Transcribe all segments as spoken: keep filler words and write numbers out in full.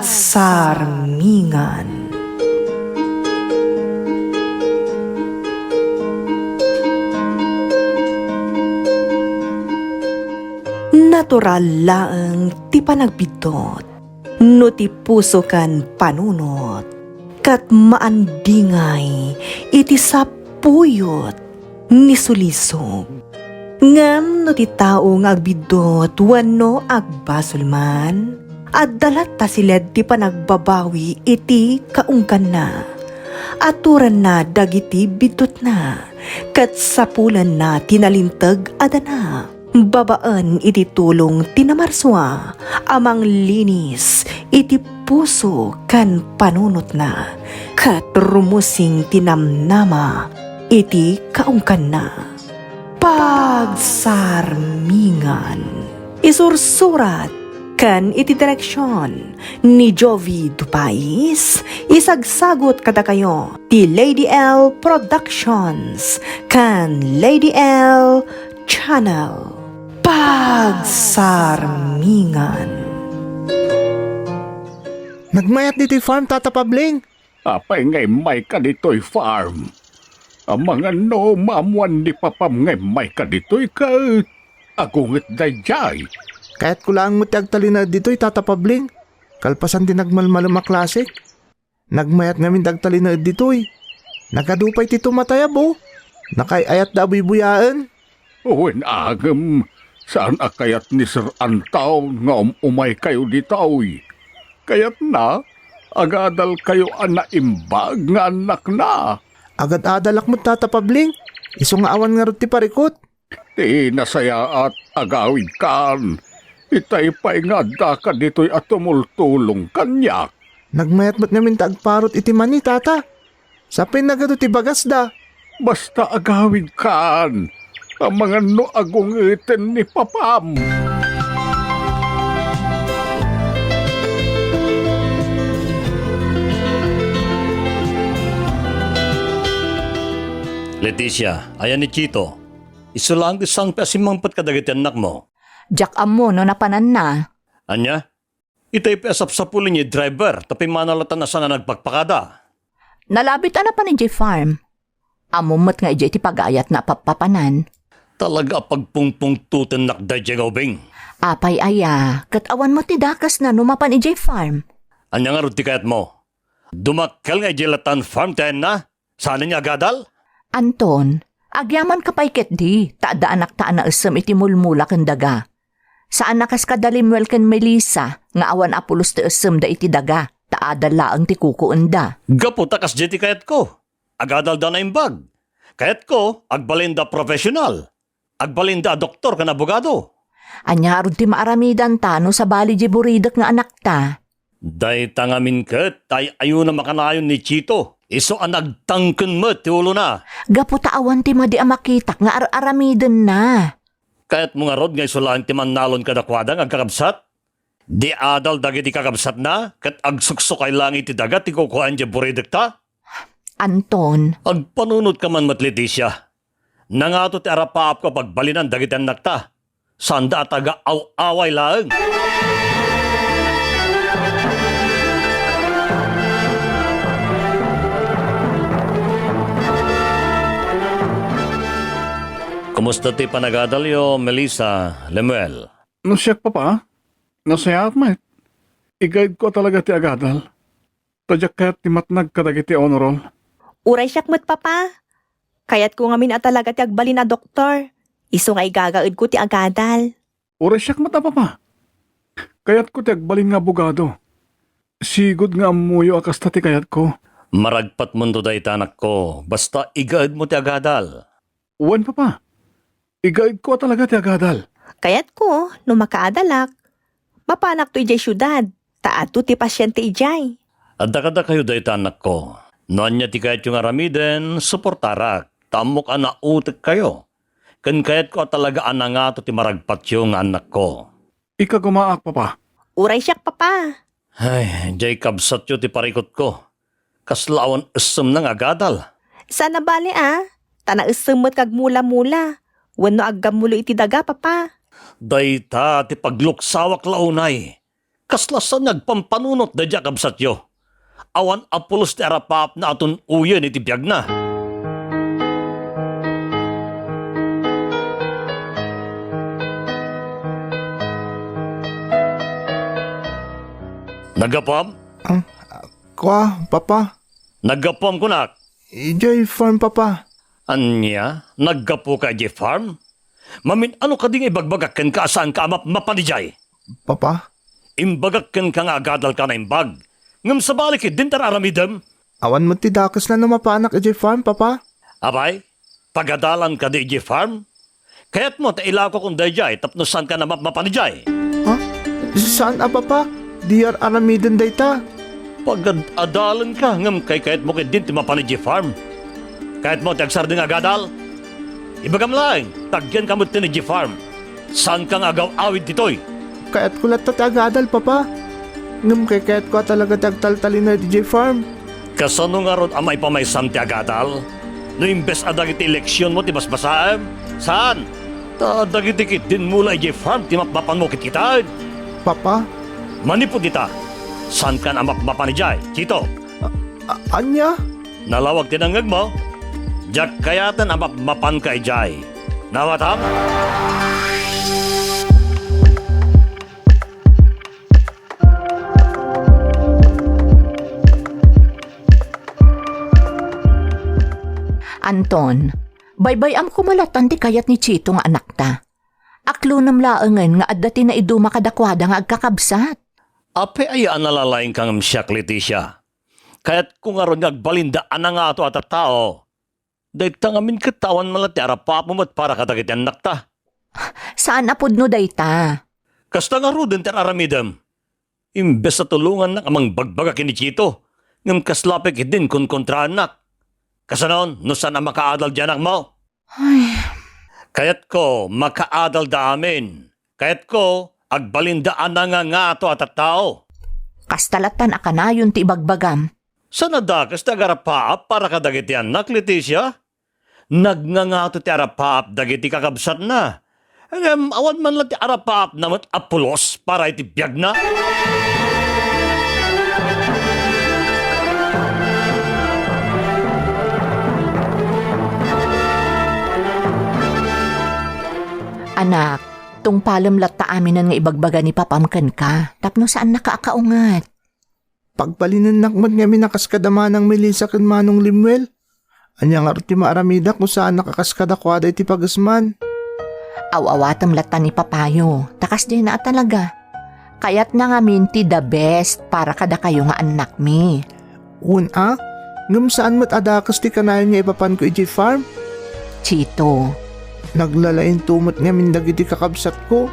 Pagsarmingan. Natural laeng ti panagbiddut no ti puso ken panunot ket maandingay iti sapuyot ni sulisog. Ngem no ti tao nga agbiddut wenno agbasol man, adda latta siled ti panagbabawi iti kaungganna. Aturanna dagiti biddutna, ket sapulanna ti nalinteg a dana. Babaen iti tulong ti namarsua a manglinis iti puso ken panunotna, ket rumusing ti namnama iti kaungganna. Pagsarmingan. Isursurat ken iti direksion ni Jovi Dupais, isagsagut kadakayo ti Lady L Productions ken Lady L Channel. Pagsarmingan. Nagmayat ditoy farm, Tata Pabling. Apay nga immayka ditoy farm? Amangan no maammuan ni papam nga immayka ditoy ket agunget daydiay. Kayatko laeng met ti agtalinaed ditoy, Tata Pabling. Kalpasan ti nagmalmalem a klase, nagmayat ngamin ti agtalinaed ditoy. Nagadu pay ti tumatayab, o. Nakaay-ayatda a buybuyaen. Wen, agem, saan a kayat ni Sir Anton nga um-umaykayo ditoy. Kayatna, agadalkayo a naimbag nga annakna. Agad-adalak met, Tata Pabling, isu nga awan ngarud ti parikut. Ti nasayaat, agawidkan, itay pay nga addaka ditoy a tumultulong kaniak. Nagmayat met ngamin ta agparut iti mani, Tata. Sapay nagadu ti bagasda. Basta agawidkan, amangan no agungeten ni papam. Leticia, ayan ni Chito. Isu laeng ti sangpet a simmangpet kadagiti annakmo. Diak ammo no napananna. Ania? Itay pay a sapsapulen ni driver, ta pimmanaw latta a saan a nagpakpakada. Nalabit a napan idiay farm. Ammom met nga idiay ti pagayatna a pappapanan. Talaga a pagpungpungtotennak daydiay nga ubing. Apay aya, ket awan met ti dakesna no mapan idiay farm. Ania ngarud ti kayatmo? Dumakkel nga idiay lattan farm ti ayanna? Saan nga agadal? Anton, agyamanka pay ketdi, ta adda anakta a naessem iti mulmula ken daga. Saan a kas kada Lemuel ken Melissa nga awan a pulos ti essemda iti daga, ta adal laeng ti kukuenda. Gapu ta kasdiay ti kayatko, agadalda a naimbag. Kayatko, agbalinda a professional. Agbalinda a doktor ken abogado. Ania ngarud ti maaramidanta no sabali diay buridek nga anakta? Dayta ngamin ket tay-ayuna makanayon ni Chito. Isu a nagtangken met ti ulona. Gapu ta awan ti madi a makitak nga ar-aramidenna. Kayatmo ngarud nga isu laeng ti mannalon kadakuada nga agkakabsat? Di adal dagiti kakabsatna ket agsuksukay laeng iti daga ti kukuaen diay buridekta? Anton. Agpanunotka man met, Leticia. Nangato ti arapaapko a pagbalinan dagiti annakta. Saanda a taga-aw-away laeng. Kumusta ti panagadalyo, Melissa, Lemuel? No siak, Papa, nasayaat met. Igaedko a talaga ti agadal. Ta diak kayat ti matnag kadagiti honor roll. Uray siak met, Papa. Kayatko ngamin a talaga ti agbalin a doktor. Isu nga igagaedko ti agadal. Uray siak met a, Papa. Kayatko ti agbalin nga abogado. Sigud nga ammoyo a kasta ti kayatko. Maragpatmonto dayta, anakko. Basta igaedmo ti agadal. Wen, Papa. Igaedko a talaga ti agadal. Kayatko, no makaadalak, mapanakto idiay siudad, ta adu ti pasiente idiay. Adda kadakayo dayta, anakko. No ania ti kayatyo nga aramiden, suportarak, ta ammok a nautekkayo. Ken kayatko a talaga a nangato ti maragpatyo nga annakko. Ikagumaak, Papa. Uray siak, Papa. Ay, diay kabsatyo ti parikutko. Kasla awan essemna nga agadal. Saan a bale a, ta naessem met nga agmula-mula, wenno aggammulo iti daga, Papa. Dayta ti pagluksawak la unay. Kasla saan nga agpampanunot daydiay a kabsatyo. Awan a pulos ti arapaapna a tun-oyen iti biagna. Naggapuam? Ah, kua, Papa? Naggapuam kunak. Idiay farm, Papa. Ania? Naggapuka idiay farm? Mamin-ano kadi nga ibagbagak kenka a saanka a mapmapan idiay? Papa? Imbagak kenka nga agadalka a naimbag. Ngem sabali ketdin ti ar-aramidem? Awan met ti dakesna no mapanak idiay farm, Papa. Apay, pagadalan kadi idiay farm? Kayatmo ta ilakokon daydiay tapno saanka a mapmapan idiay? Ha? Saan a, Papa? Di ar-aramiden dayta. Pagad-adalenka ngem kaykayatmo ketdin ti mapan idiay farm? Kayatmo ti agsardeng nga agadal? Ibagam laeng, ta agyanka metten idiay farm. Saanka nga agaw-awid ditoy. Kayatko latta ti agadal, Papa. Ngem kaykayatko a talaga ti agtaltalinaed idiay farm. Kasano ngarud a maipamaysam ti agadal? No imbes a dagiti eleksionmo ti basbasaem? Saan? Ta dagiti ketdin mula idiay farm ti mapmapanmo kitkitaen. Papa? Manipud ita, saankan a mapmapan idiay, Chito. A-, a-, ania? Nalawag ti nangngegmo? Diak kayaten a mapmapanka idiay. Nawatam? Anton, baybay-am koma latan ti kayat ni Chito nga anakta. Aklonem laengen nga adda ti naiduma kadakuada nga agkakabsat. Apay aya a nalalaingka ngem siak, Leticia? Kayatko ngarud nga agbalinda a nangato a tattao. Dayta ngamin ket awan man la ti arapaapmo met para kadagiti annakta. Saan a pudno dayta. Kasta ngaruden ti ar-aramidem. Imbes a tulongannak a mangbagbaga ken ni Chito, ngem kasla pay ketdin konkontraennak. Kasano no saan a makaadal ti anakmo? Ay. Kayatko, makaadalda amin. Kayatko, agbalinda a nangangato a tattao. Kasta lattan a kanayon ti ibagbagam. Saan a dakes ti agarapaap para kadagiti annak, Leticia? Nagngangato ti arapaap dagiti kakabsatna. Ngem awan man la ti arapaapna met a pulos para iti biagna. Anak, tungpalem latta aminen nga ibagbaga ni papam kenka, tapno saannaka a kaunget. Pagbalinennak met ngamin a kas kada Manang Melissa ken Manong Lemuel. Ania ngarud ti maaramidak no saanak a kas kadakuada iti pagesman? Aw-awatem latta ni papayo, ta kasdiayna a talaga. Kayatna ngamin ti the best para kadakayo nga annakmi. Wen a, ngem saan met a dakes ti kanayon nga ipapanko idiay farm? Chito. Naglalainto met ngamin dagiti kakabsatko.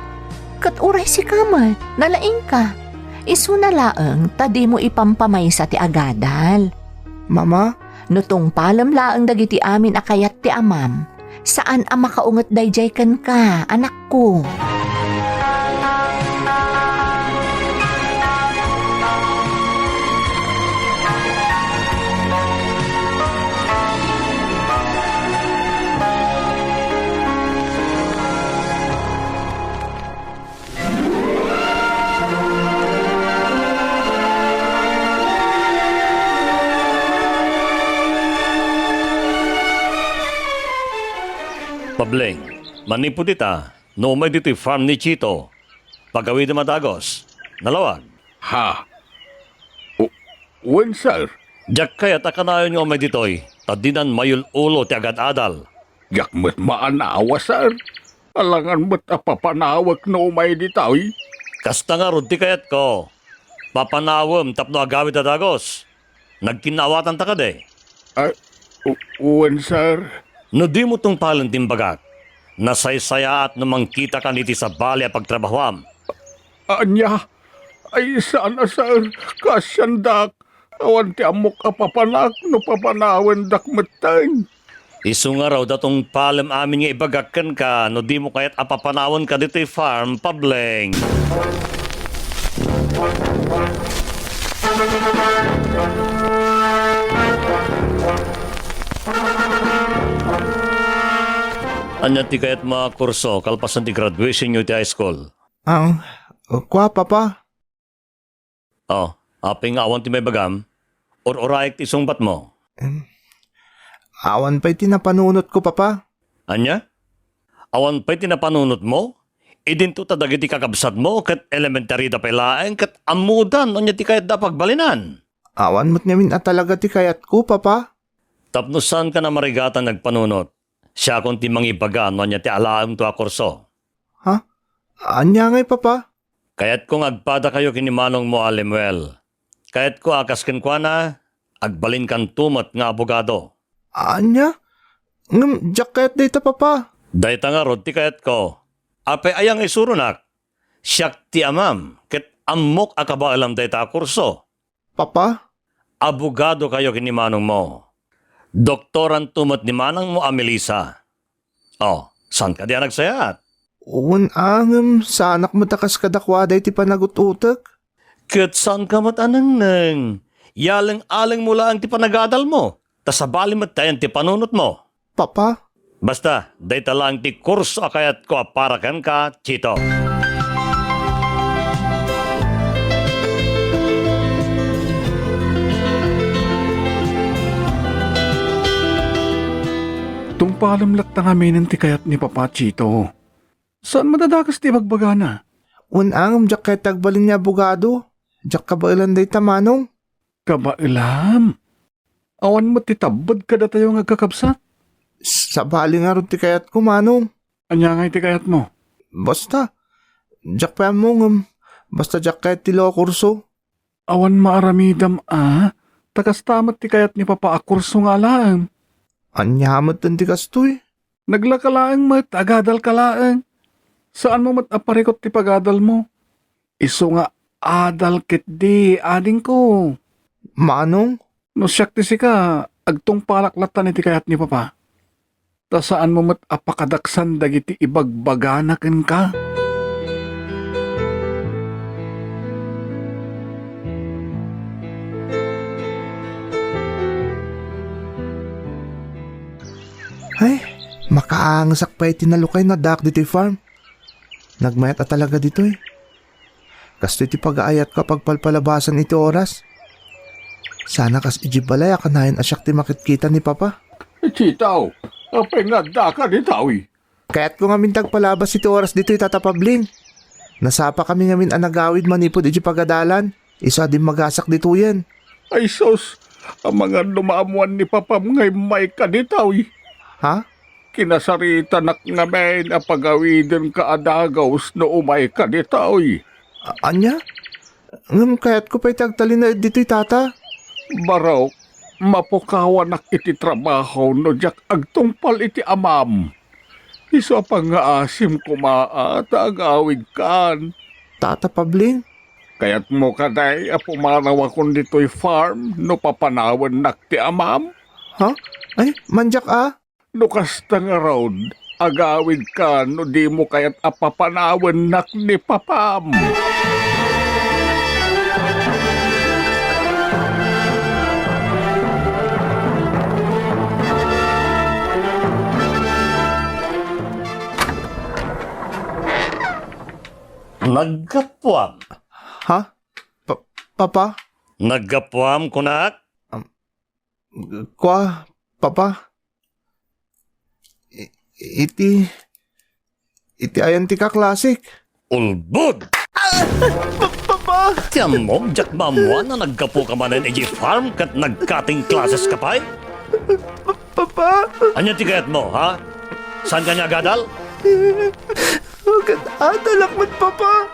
Ket uray sika met, nalaingka. Isuna laeng ta dimo ipampamaysa ti agadal. Mama? No tungpalem laeng dagiti amin a kayat ti amam, saan a makaunget daydiay kenka, anakko. Pableng, manipud ita, no umay ditoy farm ni Chito, pagawidem a dagus. Nalawag. Ha? O, wen, sir. Diak kayat a kanayon nga umay ditoy, ta dinan mayul-ulo ti agad-adal. Diak met maanawa, sir. Alangan met a papanawek no umay ditoy. Kasta ngarud ti kayatko. Papanawem tapno agawid a dagus. Nagkinnaawatanta kadi? Ay, u-, wen, sir. No dimo tungpalen ti imbagak, nasaysayaat no mangkitakan iti sabali a pagtrabahoam. Ania? Ay, saan a, sir. Kaasiandak. Awan ti ammok a papanak no papanawendak metten. Isu ngarud a tungpalem amin nga ibagak kenka no dimo kayat a papanawenka ditoy farm, Pableng. Ania ti kayatmo a kurso kalpasan ti graduationyo iti high school? Ah, kua, Papa. Oh, apay nga awan ti maibagam? Ur-uraek ti sungbatmo. Em, awan pay ti napanunotko, Papa. Ania? Awan pay ti napanunotmo? Idinto ta dagiti kakabsatmo ket elementarida pay laeng ket ammoda no ania ti kayatda a pagbalinan. Awan met ngamin a talaga ti kayatko, Papa. Tapno saankan a marigatan nga agpanunot, siakon ti mangibaga no ania ti alaemto a kurso. Ha? Ania ngay, Papa? Kayatko nga agpadakayo ken ni manongmo a Lemuel. Kayatko a kas kenkuana, agbalinkanto met nga abogado. Ania? Ngem diak kayat dayta, Papa. Dayta ngarud ti kayatko. Apay aya nga isuronak? Siak ti amam, ket ammok a kabaelam dayta a kurso. Papa? Abogadokayo ken ni manongmo. Doktoranto met ni manangmo a Melissa. Oh, saan kadi a nagsayat? Wen a, ngem saanak met a kas kadakuada iti panagut-utek. Ket saanka met a nengneng. Yaleng-alengmo laeng ti panagadalmo, ta sabali met ta ayan ti panunotmo. Papa? Basta, dayta laeng ti kurso a kayatko a para kenka, Chito. Tungpalem latta ngaminen ti kayat ni Papa, Chito. Saan madadakas ti ibagbagana? Wen a, ngem diak kayat ti agbalin nga abogado. Diak kabaelan dayta, Manong. Kabaelam? Awan met ti tabbed kadatayo nga agkakabsat? Sabali ngarud ti kayatko, Manong. Ania ngay ti kayatmo? Basta, diak pay ammo ngem basta diak kayat ti law a kurso. Awan maaramidam a, ta kasta met ti kayat ni Papa a kurso nga alaem. Ania metten ti kastoy? Naglaka laeng met, agadalka laeng. Saanmo met a parikut ti pagadalmo. Isu nga adal ketdi, adingko. Manong? No siak ti sika, agtungpalak lattan iti kayat ni Papa. Ta saanmo met a pakadaksan dagiti ibagbagana kenka. Ay, makaangesak pay ti nalukay no addaak ditoy farm. Nagmayat a talaga ditoy. Kastoy ti pagaayatko a pagpalpalabasan iti oras. Sana kas idiay balay a kanayon a siak ti makitkita ni Papa. Chito, apay nga addaka ditoy? Kayatko ngamin ti agpalabas iti oras ditoy, Tata Pabling. Nasapakami ngamin a nagawid manipud idiay pagadalan. Isu a dimmagasak ditoyen. Ay sus, amangan no maammuan ni Papam nga immayka ditoy. Ha? Kinasaritanak ngamin a pagawidenka a dagus no umayka ditoy. A-, ania? Ngem kayatko pay ti agtalinaed ditoy, Tata. Barok, mapukawanak iti trabaho no diak agtungpal iti amam. Isu a pangngaasim koma a ta agawidkan. Tata Pabling? Kayatmo kadi a pumanawakon ditoy farm no papanawennak ti amam? Ha? Ay, mandiak a? No kasta ngarud, agawidkan no dimo kayat a papanawennak ni Papam. Naggapuam. Ha? Pa-, Papa? Naggapuam, kunak? Kua, Papa? I-, iti, iti ayan ti kaklasik? Ulbod! Ah! Pa-, Papa! Ti ammom, diak maammuan a naggapuka manen idiay farm ket nag-cutting classes ka pay? Pa-, Papa! Ania ti kayatmo, ha? Saanka nga agadal? Ket adalak met, Papa.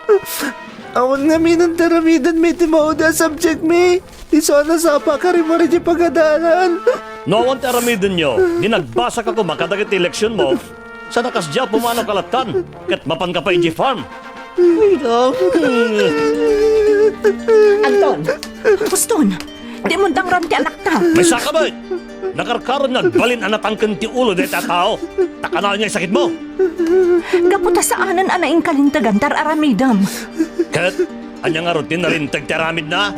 Awan ngamin ti aramidenmi iti maudi a subjectmi. Isu a nasapa ka rimari ti pagadalan. No awan ti aramidenyo, di nagbasaka koma kadagiti leksionmo. Sana kasdiay pumanaw ka lattan, ket mapanka pay idiay farm. Anton! Poston! Di mo dangram ti anakta! Maysaka met! Nakarkaron nga agbalin a natangken ti ulo dayta a tao. Ta kanayon nga isakitmo. Gapu ta saanen a naingkalintegan ti ar-aramidem. Ket ania ngarud ti nalinteg ti aramidna?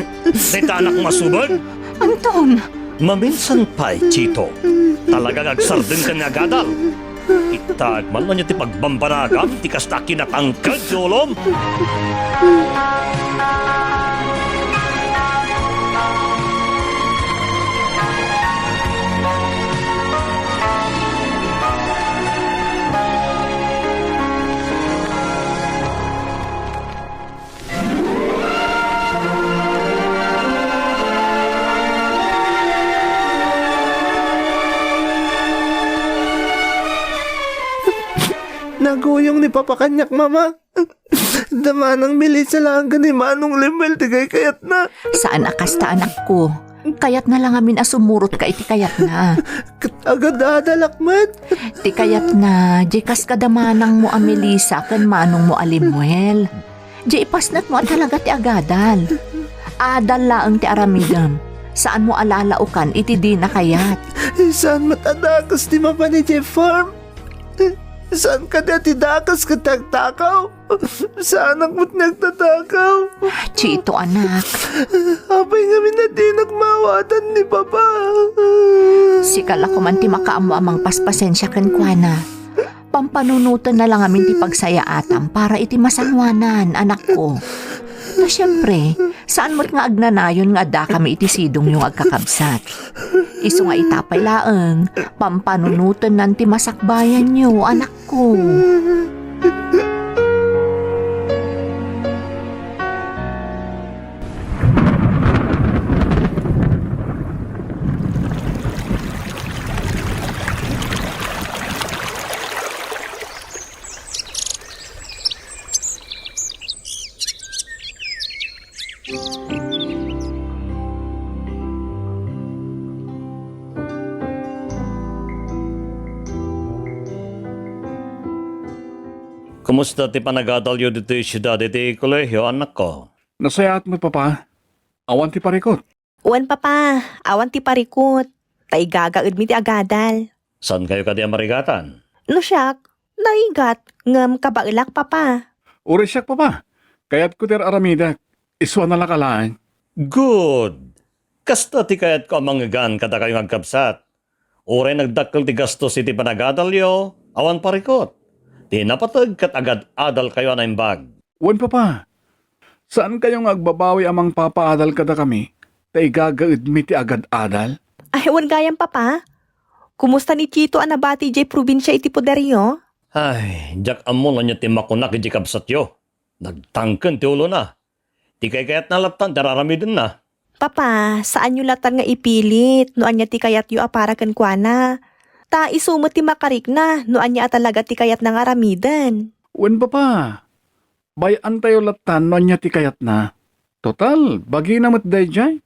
Dayta anak masubeg? Anton! Maminsan pay, Chito. Talaga nga agsardengka nga agadal. Itak man no ania ti pagbambanagam ti kasta a kinatangked ti ulom. Naguyong ni Papa kaniak, Mama. Da Manang Melissa laeng ken ni Manong Lemuel ti kaykayatna. Saan a kasta, anakko. Kayatna la ngamin a sumurotka iti kayatna. Ket agad-adalak met. Ti kayatna, di kas kada manangmo a Melissa ken manongmo a Lemuel. Di ipasnekmo a talaga ti agadal. Adal laeng ti aramidem. Saanmo a lalaokan iti dina kayat. Saan met a dakes ti mapan idiay farm? Saan kadi a ti dakes ket ti agtakaw? Saanak met nga agtatakaw. Chito, anak. Apay ngamin a dinak maawatan ni Papa? Sika la koman ti makaammo a mangpaspasensia kenkuana. Pampanunotenna la ngamin ti pagsayaatam para iti masanwanan, anakko. Ta siempre, saan met nga agnanayon nga addakami iti sidongyo nga agkakabsat. Isu nga ita pay laeng, pampanunotennan ti masakbayanyo, anakko. Kumusta ti panagadalyo ditoy siudad iti kolehio, anakko? Nasayaat met, Papa. Awan ti parikut. Wen, Papa, awan ti parikut, ta igagaedmi ti agadal. Saankayo kadi a marigatan? No siak, narigat, ngem kabaelak, Papa. Uray siak, Papa. Kayatko ti ar-aramidek. Isu a nalaka laeng. Good! Kasta ti kayatko a mangngegan kadakayo nga agkabsat. Uray nagdakkel ti gastos iti panagadalyo, awan parikut. Ti napateg ket agad-adalkayo a naimbag. Wen, Papa. Saankayo nga agbabawi a mangpapaadal kadakami, ta igagaedmi ti agad-adal? Ay, wen gayam, Papa. Kumusta ni Chito a nabati idiay probinsia iti poderyo? Ay, diak ammo no ania ti makunak idiay kabsatyo. Nagtangken ti ulona. Ti kaykayatna lattan ti ar-aramidenna. Papa, saanyo lattan nga ipilit no ania ti kayatyo a para kenkuana. Ta isu met ti makarikna no ania a talaga ti kayatna nga aramiden. Wen, Papa. Bay-antayo lattan no ania ti kayatna. Total, bagina met daydiay.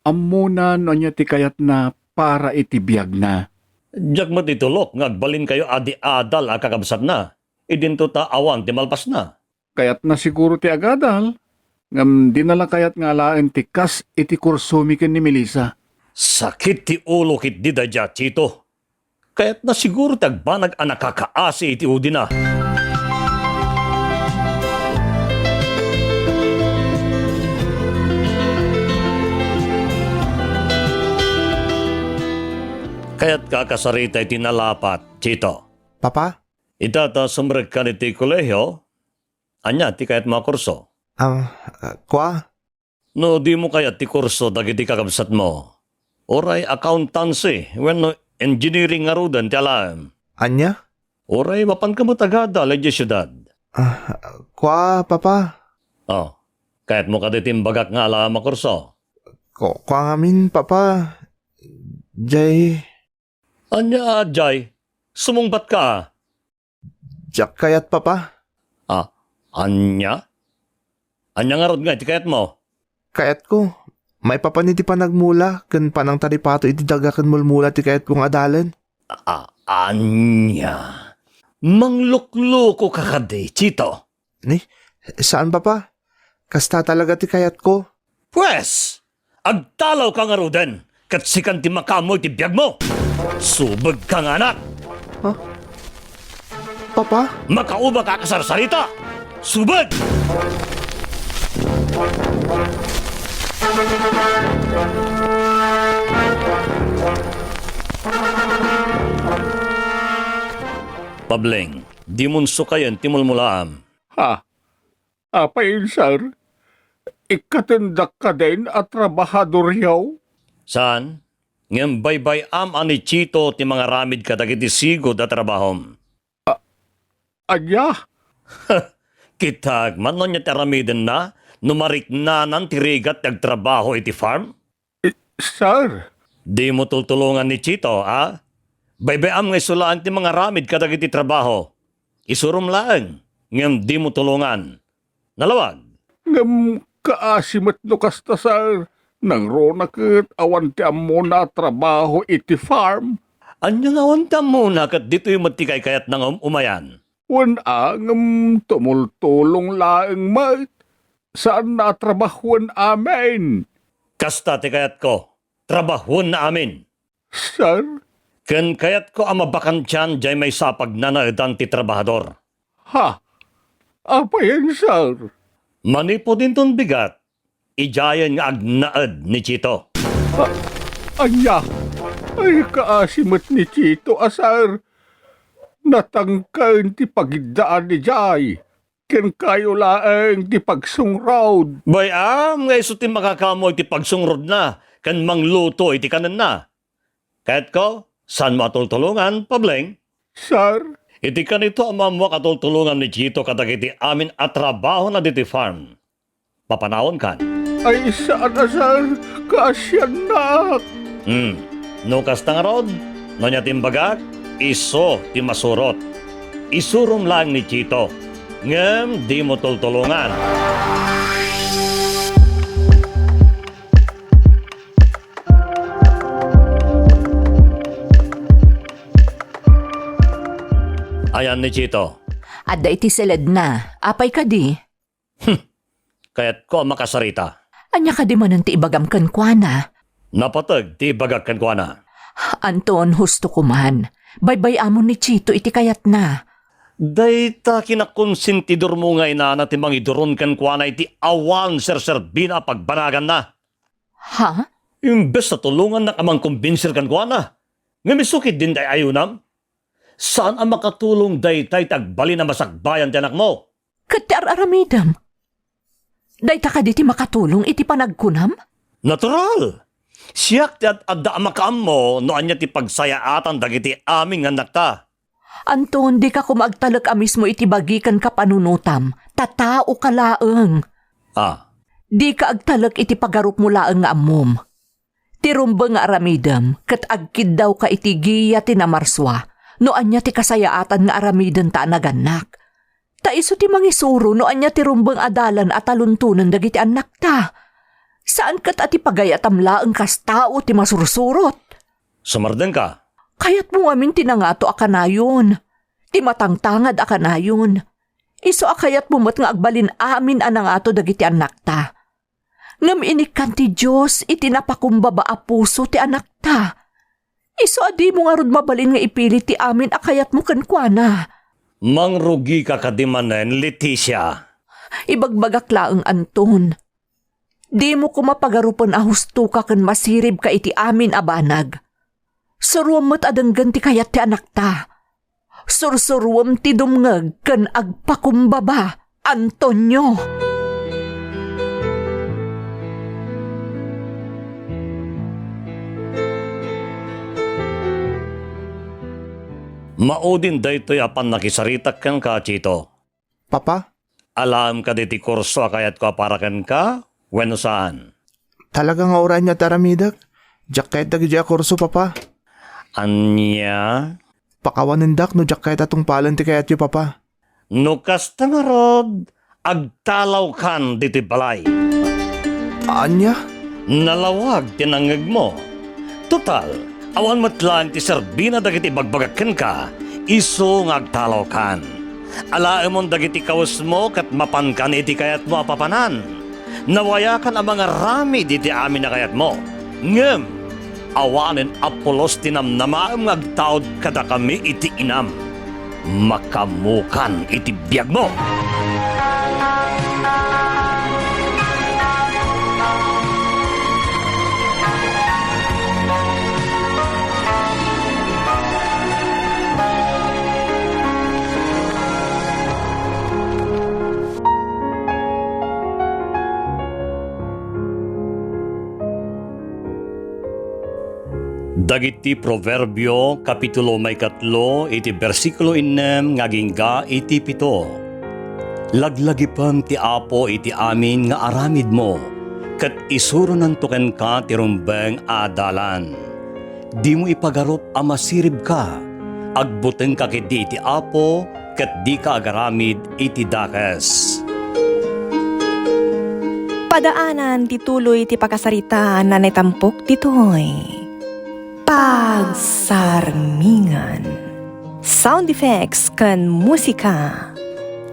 Ammona no ania ti kayatna para iti biagna. Diak met itulok nga agbalinkayo a di adal a kakabsatna. Idinto ta awan ti malpasna. Kayatna siguro ti agadal, ngem dina la kayat nga alaen ti kas iti kursomi ken ni Melissa. Sakit ti ulo ketdi daydiay a Chito. Kayatna siguro ti agbanag a nakakaasi iti udina. Kayatka a kasarita iti nalapat, Chito? Papa? Ita ta sumrekkan iti kolehio, ania ti kayatmo a kurso? Ah, ah, kua? No dimo kayat ti kurso dagiti kakabsatmo, uray accountancy wenno engineering ngaruden ti alaem. Ania? Uray mapanka met agadal idiay siudad. Ah, kua, Papa? Oh, kayatmo kadi ti imbagak nga alaem a kurso? Ku-, kua ngamin, Papa. Jay. Ania, Jay? Sumungbatka a. Diak kayat, Papa. Ah, ania? Ania ngarud nga iti kayatmo? Kayatko, maipapan iti panagmula ken panangtaripato iti daga ken mulmula ti kayatko nga adalen. Ah, ania? Manglukluko ka kadi, Chito? Ni, saan, Papa. Kasta talaga ti kayatko. Pues, agtalawka ngaruden, ket sikan ti makaammo iti biagmo. Subegka nga anak! Ha? Papa? Makaubaka a kasarsarita! Subeg! Pableng, dimonso kayen ti mulmulaam. Ha? Apay, sir? Ikkatendak kadin a trabahadoryo? Saan? Ngem baybay-am a ni Chito ti mangaramid kadagiti sigud a trabahom. A-, ania? Kitak, man no ania ti aramidenna no mariknanan ti rigat ti agtrabaho iti farm? Eh, sir. Dimo tultulongan ni Chito, a? Baybay-am nga isu laeng ti mangaramid kadagiti trabaho. Isurom laeng, ngem dimo tulongan. Nalawag. Ngem kaasi met no kasta, sir. Nangruna ket awan ti ammona a trabaho iti farm. Ania nga awan ti ammona ket ditoy met ti kaykayatna nga um-umayan? Wen a, ngem tumultulong laeng met. Saanna a trabahoen amin. Kasta ti kayatko. Trabahoenna amin. Sir? Ken kayatko a mabakantian diay maysa a pagnanaedan ti trabahador. Ha? Apayen, sir? Manipud inton bigat, idiayen nga agnaed ni Chito. A-, ania? Ay, kaasi met ni Chito a, sir. Natangken ti pagiddaan idiay. Kenkayo laeng ti pagsungrod. Bay-am nga isu ti makakaammo iti pagsungrodna ken mangluto iti kanenna. Kayatko, saanmo a tultulongan, Pableng? Sir? Iti kanito, ammoak a tultulongan ni Chito kadagiti amin a trabahona ditoy farm. Papanaonkan. Ay, saan a, sir? Kaasiannak. Hmm. No kasta ngarud, no ania ti imbagak, isu ti masurot. Isurom laeng ni Chito, ngem dimo tultulongan. Ayan ni Chito. Adda iti seledna. Apay kadi? Hmm. Kayatko a makasarita. Ania kadi manen ti ibagam kenkuana? Napateg ti ibagak kenkuana. Anton, husto koman. Baybay-amon ni Chito iti kayatna. Dayta kinakonsentidormo nga inana ti mangiduron kenkuana iti awan serserbina a pagbanaganna. Ha? Imbes a tulongannak a mangkombinsir kenkuana, ngem isu ketdin ti ay-ayonam? Saan a makatulong daytay ti agbalin a masakbayan ti anakmo. Ket ti ar-aramidem? Dayta kadi ti makatulong iti panagkunam? Natural! Siak ti ad-adda a makaammo no ania ti pagsayaatan dagiti amin nga annakta. Anton, dika koma agtalek a mismo iti bagi ken kapanunotam, ta taoka laeng. Ah. Dika agtalek iti pagarupmo laeng nga ammom. Ti rumbeng nga aramidem ket agkiddawka iti giya ti namarsua no ania ti kasayaatan nga aramidenta a nagannak. Ta isu ti mangisuro no ania ti rumbeng a dalan a taluntonen dagiti annakta. Saan ket a ti pagayatam laeng kas tao ti masursurot. Sumardengka. Kayatmo ngamin ti nangato a kanayon, ti matangtangad a kanayon. Isu a kayatmo met nga agbalin amin a nangato dagiti annakta. Ngem inikkan ti Dios iti napakumbaba a puso ti anakta. Isu a dimo ngarud mabalin nga ipilit ti amin a kayatmo kenkuana. Mangrugika kadi manen, Leticia? Ibagbagak laeng, Anton. Dimo koma pagarupen a hustoka ken masiribka iti amin a banag. Suroem met a denggen ti kayat ti anakta. Sursuroem ti dumngeg ken agpakumbaba, Antonio. Maudin daytoy a pannakisaritak kenka, Chito. Papa? Alaem kadi ti kurso a kayatko a para kenka, wenno saan? Talaga nga uray ania ti aramidek. Diak kayat dagiti a kurso, Papa. Ania? Pakawanendak no diak kayat a tungpalen ti kayatyo, Papa. No kasta ngarud, agtalawkan ditoy balay. Ania? Nalawag ti nangngegmo. Total, awan met laeng ti serbina dagiti ibagbagak kenka, isu nga agtalawkan. Alaemon dagiti kawesmo ket mapankan iti kayatmo a papanan. Nawayakan a mangaramid iti amin a kayatmo. Ngem, awanen a pulos ti namnamaem nga agtaud kadakami iti inam. Makaammokan iti biagmo. Dagiti Proverbio, kapitulo maikatlo, iti bersikulo innem nga agingga iti pito. Laglagipem ti Apo iti amin nga aramidmo, ket isuronanto kenka ti rumbeng a dalan. Dimo ipagarup a masiribka. Agbutengka ketdi iti Apo, ket dika agaramid iti dakes. Padaanan ti tuloy ti pakasaritaan a naitampok ditoy. Pagsarmingan. Sound effects ken musika,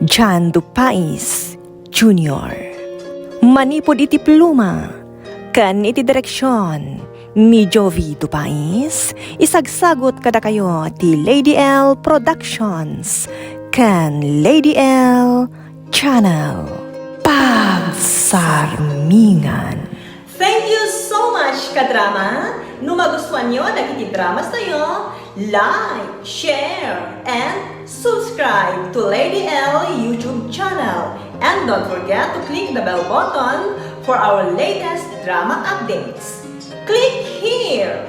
John Dupais Junior. Manipud iti pluma ken iti direksion ni Jovi Dupais, isagsagut kadakayo ti Lady L Productions ken Lady L Channel. Pagsarmingan. Thank you so much, kadrama! No magustuhan nyo dagiti dramas tayo, like, share, and subscribe to Lady L YouTube channel. And don't forget to click the bell button for our latest drama updates. Click here!